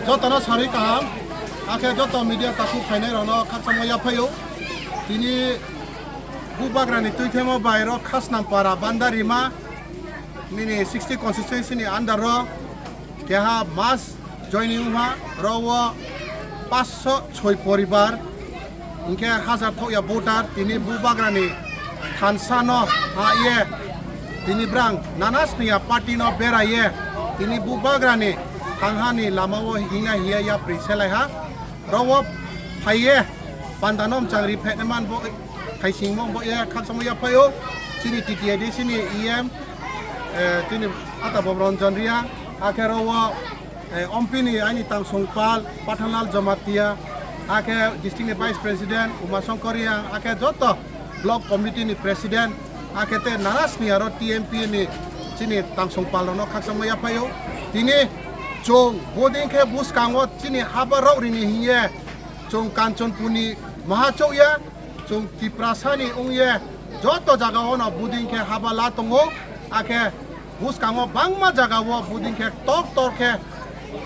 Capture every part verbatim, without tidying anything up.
Jotono sarwi kaham, akhe joto media takhuk phainairokno khakchangma yaphaio. Tini Bubagrani twithemo bai rok Khasnampara Bandarima nini sixty constituency ni under o keha mass joining wngkha, oro o paanch sho choi poribar, hinkhe hajar thokya voter tini Bubagrani thansa no ha ye tini brang nana sniya party no bera ye tini Bubagrani thanghani lama o hingna hiya yapri selai ha. Oro o phai ye panda no mchang ri phai man bo thaising mo bo ye khakchangma yaphaio chini T T A D C ni E M, eh, chini Ata Bob Ranjan Reang, akhe oro o eh, Ompini aini tangsong pal, Pathanlal Jamatia, akhe district ni vice president, Uma Shankar Reang, akhe joto block committee ni president, akhe te nana sniya ro T M P ni chini tangsong pal rokno khakchangma yaphaio. Tini chwng boding khe bwskango chini haba rok rini hiye chwng Kanchanpur ni maha chokya, chwng Tiprasa ni wngye joto jaga o no buding khe haba la tongo, akhe bwskango bangma jaga o buding khe tor tor khe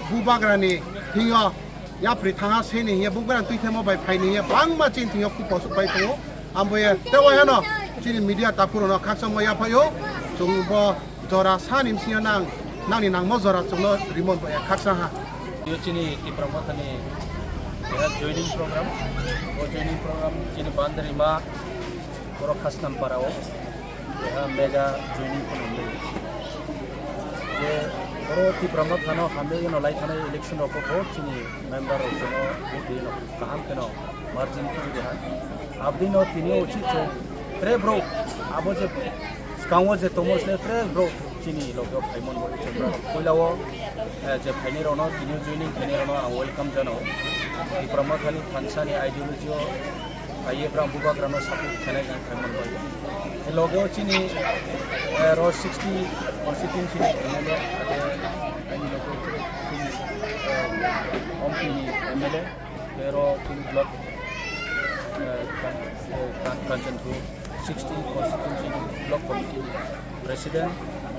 Bubagrani thwngyo yapri thanga seni hiye Bubagrani twithemo bai phaini hiye bangma chini thwngyo kupo sok pai tongo. Ambo ye tei waihano chini media takhuk rokno khakchangma yaphaio, chwng bo jora sani bisingo nang, nangni nangmo jora chwngno rimon bo ya khaksa ha. Yo chini Tipra Mothani keha joining program. O joining program chini Bandarima borok Khasnampara o keha mega joining kheno nai. Je oro Tipra Mothano hamjagwi no lai thanai election rok o chini member rok jono vote no kaham kheno margin kheno deha. Abdino tini o chik chwng tre bro abo je skango je tomo se tre bro chini logo phaimon bo chwng bro. Puila o, eh, je phaini rokno tini joining phaini rokno ang welcome janao. Tipra Mothani thansa ni ideology o phaiye bro Bubagrano support khenai ang phaimon bo. E logo chini, eh, ro sixty constituency ni M L A ade ani logo chini, eh, Ompi ni M L A. Pero chini block, eh, Kan-, eh, Kan-, Kanchanpur sixteen constituency block committee ni president,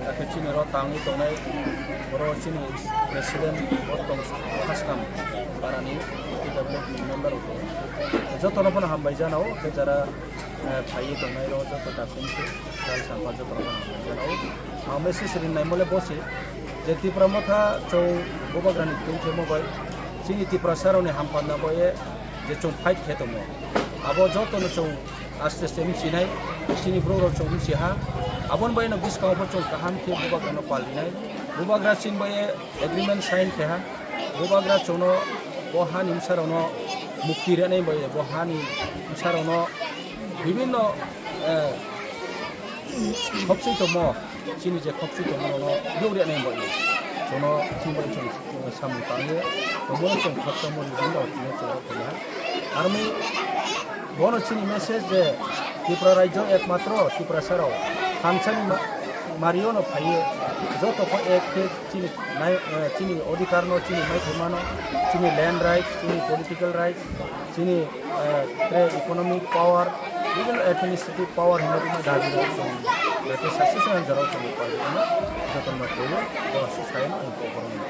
akhe chini oro tangwi tongnai, oro chini president bo tong Khasnam parani development member rok tongo. Jotono phano hambai janao, khe jara eh, phaiwi tongnai rok joto dakhung se jal sampa joto rok no hamjak o. Ang message rinai mole bo se je Tipra Motha chwng Bubagrani twi khe mo bai chini Tiprasa rok ni hampanna bo ye je chwng fight khe tongo. Abo joto no chwng aste aste mchinai chini borok rok chwng mchiha. Aboni bai no bwskango bo chwng kaham khe Bubagra no pal rinai. Bubagra chini bai ye agreement sign khe ha. Bubagra chwngno bo hani bwsarokno mukti rwnai bai bo hani bwsarokno bibinno, eh, khopsoi tongmo, chini je khopsoi tongmo rokno yog rwnai bai chwngno chini bai chwng samung tangwi tongmo chwng khopsa mori bini rok tini chwng rok tongha. Aroni bono chini message je Tripura rajyo ekmatro Tiprasa rok thansani ma-, mario no phaiwi joto khe ek khe chini nai, eh, chini odhikar no, chini maithai mano, chini land rights, chini political rights, chini, eh, tre economic power, even administrative power hinwi tongma dabi rok chwng, eh, te succession jora chwng pai joto no phaiwi bono swk sai no ang kok borok no.